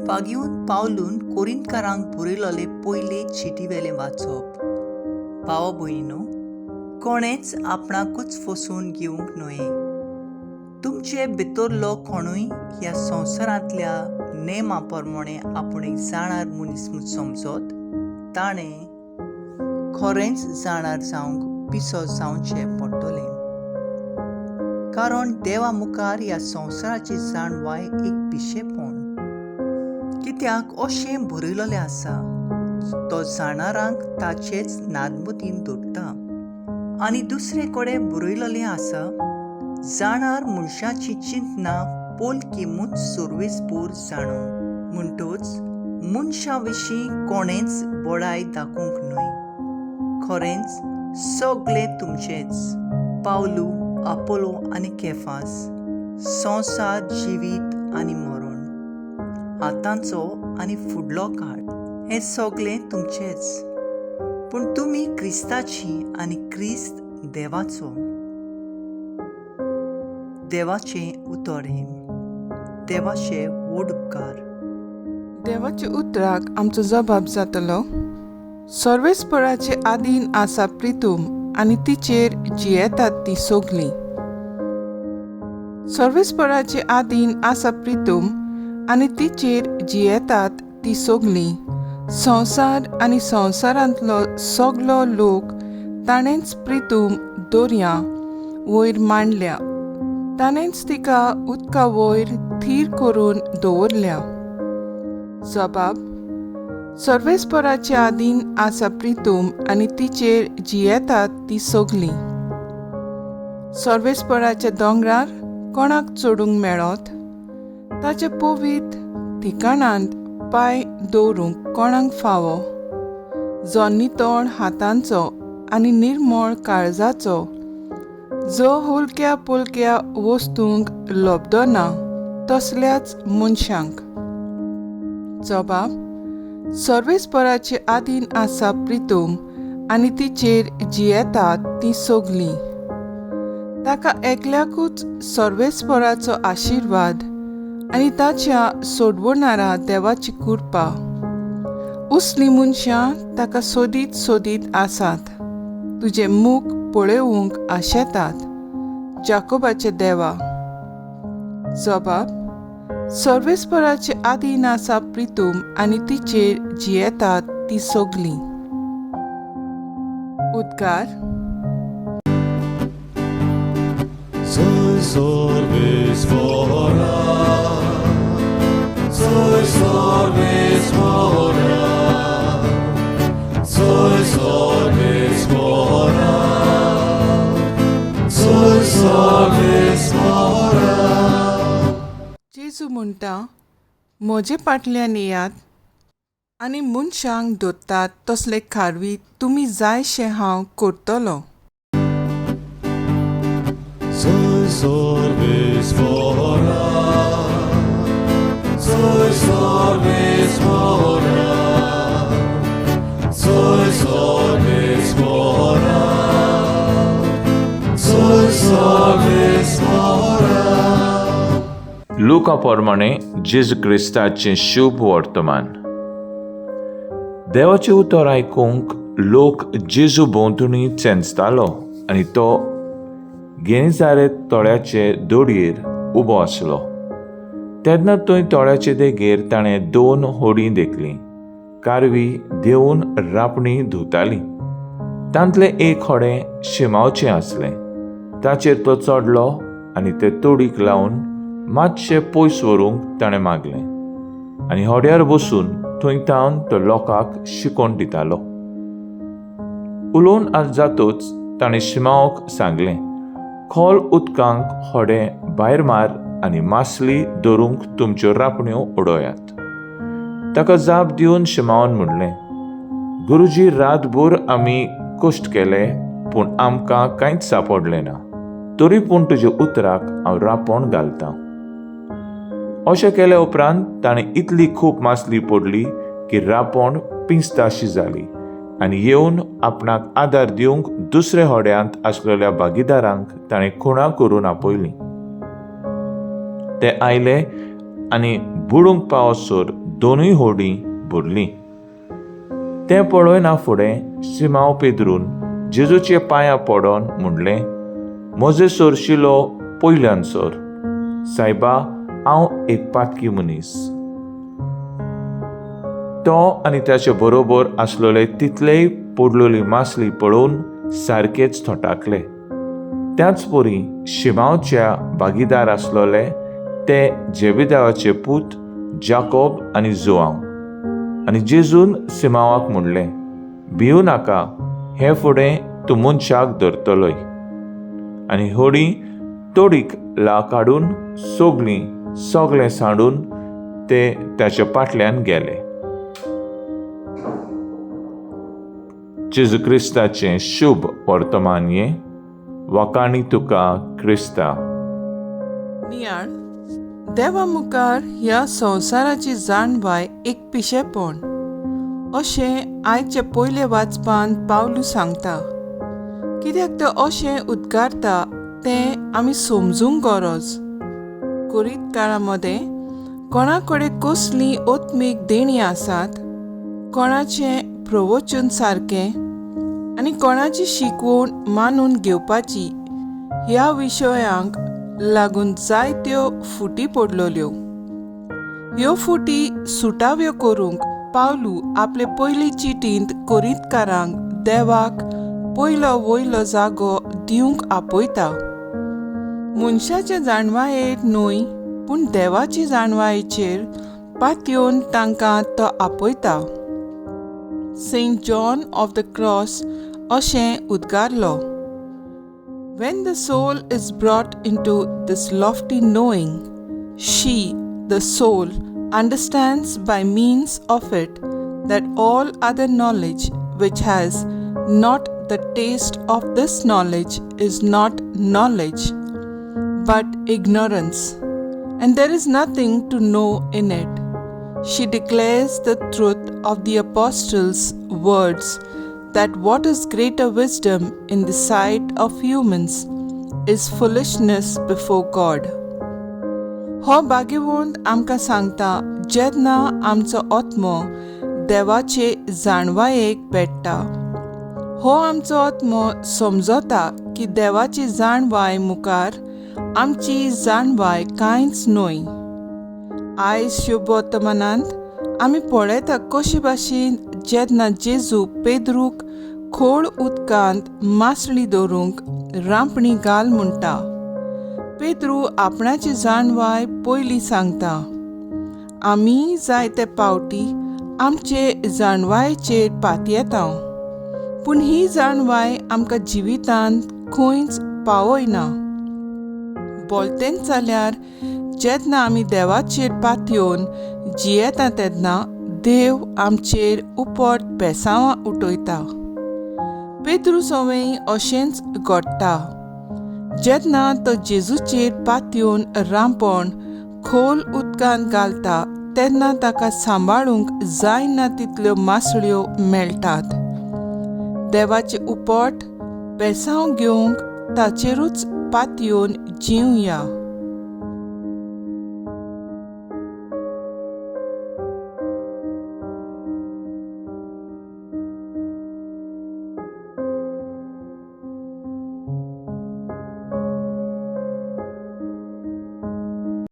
भागेवन पावलून कोरिंतकारांक बरयलोले पयले चिटीवेलें वाचप. भावा भयणीनो, कोणेच आपणाकूच फसोवन घेवंक न्हय. तुमचे भितरलो कोणूय ह्या संवसारांतल्या नेमा प्रमाणे आपूण एक जाणार मनीस म्हूण समजत, ताणें खरेंच जाणार जावंक पिसो जावचें पडटलें. कारण देवा मुखार ह्या संवसाराची जाणवाय एक पिशेपण. कित्याक अशें बरयलोलें आसा, तो जाणारांक ताचेच नादमुतीन दोडटा. आनी दुसरे कडेन बरयलोलें आसा, जाणार मनशाची चिंतना पोलकी म्हूण सर्वेस्पोर जाणो. म्हणटच मनशा विशीं कोणेंच बडाय दाखोवंक न्हय. खरेंच सगळें तुमचेंच. पावलू, आपोलो आनी केफास, संवसार, जिवीत आनी मरण, आतांचो आनी फुडलो काळ, हें सगळें तुमचेंच. पूण तुमी क्रिस्ताची आनी क्रिस्त देवाचो. देवाचें उतर हें. देवाचे व्हड उपकार. देवाच्या उतराक आमचो जबाब जातलो. सर्वेस्पराचे आदीन आसा प्रितूम आनी तिचेर जियेतात ती सगलीं. सर्वेस्पराचे आदीन आसा प्रितूम आनी तिचेर जियेतात ती सगलीं. संवसार आनी संवसारांतलो सगलो लोक ताणेंच प्रितूम दर्या वयर मांडल्या, ताणेंच तिका उदका वयर थीर करून दवरल्या. जबाब: सर्वेस्पराचे आदीन आसा प्रितूम आनी तिचेर जियेतात ती सगलीं. सर्वेस्पराच्या दोंगरार कोणाक चडूंक मेळत? ताच्या पवित्र ठिकाणांत पांय दवरूंक कोणाक फावो? जो नितळ हातांचो आनी निर्मळ काळजाचो, जो हलक्या पोलक्या वस्तूंक लब्दना तसल्याच मनशांक. जबाब: सर्वेस्पराचे आदीन आसा प्रितूम आनी तिचेर जियेतात ती सगलीं. ताका एकल्याकूच सर्वेस्पराचो आशिर्वाद आनी ताच्या सोडवणारा देवाची कृपा. उसलीं मनशां ताका सोदीत सोदीत आसात, तुजें मुख पळोवंक आशेतात, जाकोबाचे देवा. जबाब: सर्वेस्पराचे आदीन आसा प्रितूम आनी तिचेर जियेतात ती सगलीं. उद्गार. Soy sorvis fora, soy sorvis fora, soy sorvis fora, soy sorvis fora. जेजू म्हणटा, म्हजे फाटल्यान येयात आनी मनशांक धरतात तसले खारवी तुमी जायशे हांव करतलो. Soy sorvis fora, soy sorvis fora, soy sorvis fora, soy sorvis fora. लुका प्रमाणे जेजू क्रिस्ताचें शुभ वर्तमान. देवाचें उतर आयकूंक लोक जेजू भोंवतणी चेंचतालो आनी तो गेनेजारेत तळ्याचे दोडयेर उबो आसलो. तेन्ना थंय तळ्याचे देगेर ताणें दोन होडीं देखलीं. कारवी देंवून रापणी धुतालीं. तांतलें एक होडें शिमावचें आसलें. ताचेर तो चडलो आनी ते तोडीक लावन मातशें पयस व्हरूंक ताणें मागलें आनी होड्यार बसून थंय थावन तो लोकांक शिकोवन दितालो. उलोवन जातच ताणें शिमावक सांगलें, खोल उदकांक होडें भायर मार आनी मासली धरूंक तुमच्यो रापण्यो उडयात. ताका जाप दिवन शिमावन म्हणलें, गुरुजी, रातभर आमी कश्ट केले पूण आमकां कांयच सांपडलें ना. तरी पूण तुज्या उतराक हांव रापोण घालतां. अशें केल्या उपरांत ताणें इतली खूब मासली पडली की रापोण पिंजताशी जाली आनी येवन आपणाक आदार दिवंक दुसऱ्या होड्यांत आसलेल्या भागीदारांक ताणें खुणा करून आपयलीं. ते आयले आनी बुडूंक पावसर दोनूय होडीं भरलीं. तें पळयना फुडें सिमांव पेद्रून जेजूचे पांयां पडोन म्हणलें, म्हजे सरशिलो पयल्यान सर, सायबा, हांव एक पातकी मनीस. तो आनी ताचे बरोबर आसलेले तितलेय पडलेली मासली पळोवन सारकेच थटाकले. त्याच परी शिमांवच्या भागीदार आसलेले ते जेबेदेवाचे पूत जाकोब आनी जुआंव. आनी जेजून सिमांवाक म्हणलें, भिवू नाका, हे फुडें तूं मनशाक धरतलोय. आनी होडी तोडीक ला काडून सोगलीं सगळें सांडून ते ताच्या फाटल्यान गेले. जेजू क्रिस्ताचें शुभ वर्तमान हें. वाखाणी तुका क्रिस्ता. नियाळ देवा मुखार ह्या संवसाराची जाणवाय एक पिशेपण अशें आयचे पयले वाचपान पावलू सांगता. कित्याक तो अशें उद्गारता तें आमी समजूंक गरज. कोरीत काळा मदें कोणा कडेन कसलीं ओत्मीक देणीं आसात, कोणाचें प्रवचन सारकें आनी कोणाची शिकवण मानून घेवपाची ह्या विशयांक लागून जायत्यो फुटी पडलेल्यो. ह्यो फुटी सुटाव्यो करूंक पावलू आपले पयले चिटींत कोरीतकारांक देवाक पयलो वयलो जागो दिवंक आपयता. मनशाचे जाणवायेर न्हय पूण देवाचे जाणवायेचेर पातयेवन तांकां तो आपयता. Saint John of the Cross अशें उद्गारलो, When the soul is brought into this lofty knowing, she, the soul, understands by means of it that all other knowledge which has not the taste of this knowledge is not knowledge, but ignorance, and there is nothing to know in it. She declares the truth of the apostles' words that what is greater wisdom in the sight of humans is foolishness before God. हो भाग्यवंत आमकां सांगता, जेन्ना आमचो आत्मो देवाचे जाणवायेक पेट्टा, हो आमचो आत्मो समजता की देवाची जाणवाय मुखार आमची जाणवाय कांयच न्हय. आयज शुभवर्तमानांत आमी पळयता कशे भाशेन जेन्ना जेजू पेद्रूक खोळ उदकांत मासळी दवरूंक रांपणी घाल म्हणटा, पेद्रू आपणाची जाणवाय पयलीं सांगता. आमी जायते पावटी आमचे जाणवायेचेर पातयेता, पूण ही जाणवाय आमकां जिवितांत खंयच पावयना. बोलतेंच जाल्यार जेन्ना आमी देवाचेर पातयेवन जियेता तेन्ना देव आमचेर उपट बेसांवां उठयता. पेद्रू सवें अशेंच घडटा. जेन्ना तो जेजूचेर पातयेवन रांपण खोल उदकांत घालता तेन्ना ताका सांबाळूंक जायना तितल्यो मासळ्यो मेळटात. देवाचे उपट बेसांव घेवंक ताचेरूच पातयेवन जिवया.